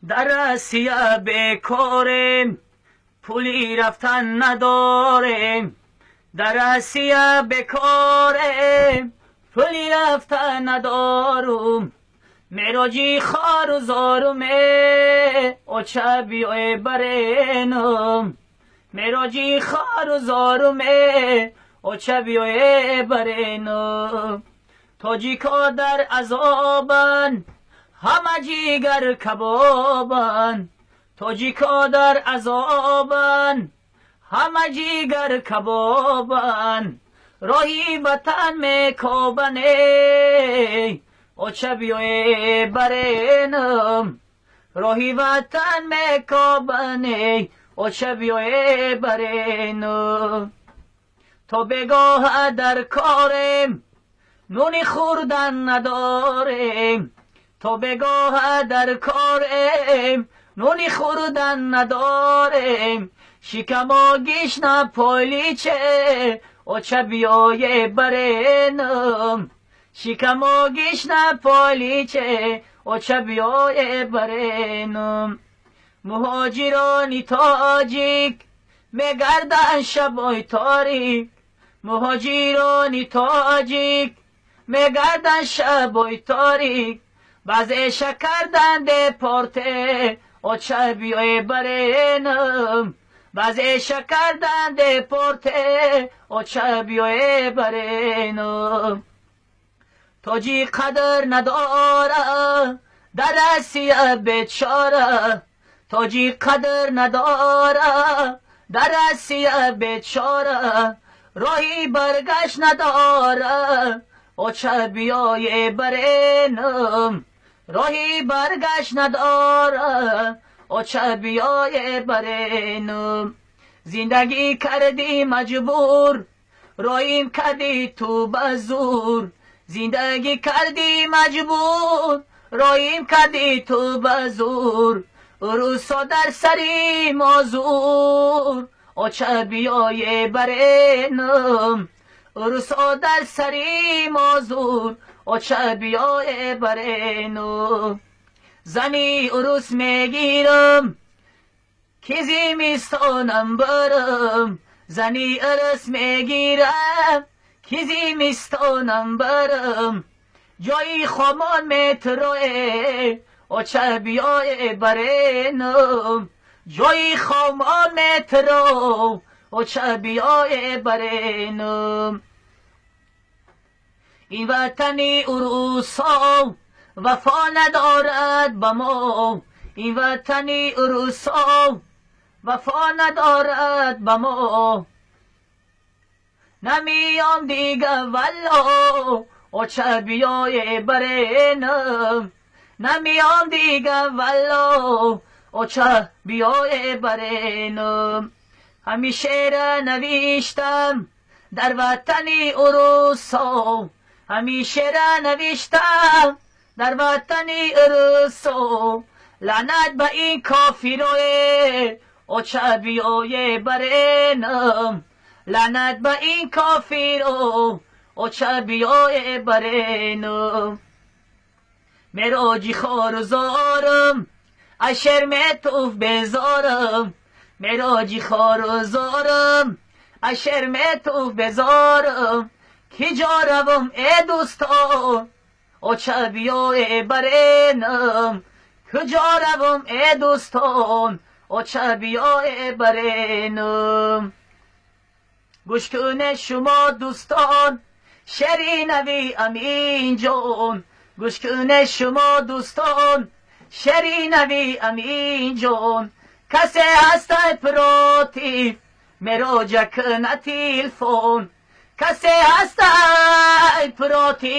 Дар Россия бекорем, пули рафтан надорем. Дар Россия бекорем, пули рафтан надорум. Мероҷи хору зоруме, оча биёе баренум. Мероҷи хору зоруме, оча биёе баренум. Тоҷико дар азобан, ҳама ҷигар кабобан. Тоҷико дар азобан, ҳама ҷигар кабобан. Роҳи ватан мекобане, оча биёе баренам. Роҳи ватан мекобане, оча биёе баренам. То бегоҳа дар корем, нуни хӯрдан надорем. То бегоҳа дар корем, нуни хӯрдан надорем. Шикамо гишна поличе, оча биёе баренам. Шикамо гишна поличе, оча биёе баренам. Муҳоҷирони тоҷик мегарданд шабои торик. Муҳоҷирони тоҷик мегарданд шабои торик. Баъзеша карданд депорте, оча биёе баренам. Баъзеша карданд депорте, оча биёе баренам. Тоҷик қадр надора, дар Россия бечора. Тоҷик қадр надора, дар Россия бечора. Роҳи баргашт надора, оча биёе баренам. Роҳи баргашт надора, оча биёе баренам. Зиндагӣ кардӣ маҷбур, роим кардӣ ту ба зур. Зиндагӣ кардӣ маҷбур, роим кардӣ ту ба зур. Рӯсо дар сари мо зур, оча биёе баренам. Рӯсо дар сари мо зур, оча биёе баренам. Зани урус мегирам, ки зимистонам барам. Зани урус мегирам, ки зимистонам барам. Ҷои хомон метрое, оча биёе баренам. Ҷои хомон метро, оча биёе баренам. Ин ватани урусо вафо надорад ба мо. Ин ватани урусо вафо надорад ба мо. Намеём дига валло, оча биёе баренам. Намеём дига валло, оча биёе баренам. Ҳамин шеъра навиштам дар ватани урусо. Ҳамин шеъра навиштам дар ватани урусо. Лаънат ба ин кофирое, оча биёе баренам. Лаънат ба ин кофиро, оча биёе баренам. Мероҷи хору зорам, аз Шерметов безорам. Мероҷи хору зорам, аз Шерметов безорам. Ки ҷо равам, э дӯстон, оча биёе баренам. Куҷо равам, э дӯстон, оча биёе баренам. Гӯш кунед шумо дӯстон, шеъри нави Аминҷон. Гӯш кунед шумо дӯстон, шеъри нави Аминҷон. Касе ҳастай против, мероҷа кунад телефон. Касе ҳастай против,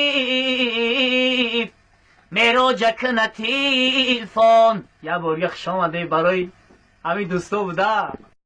мероҷа кунад телефон. Як бор дига хуш омадед барои ҳамин дӯсто буда.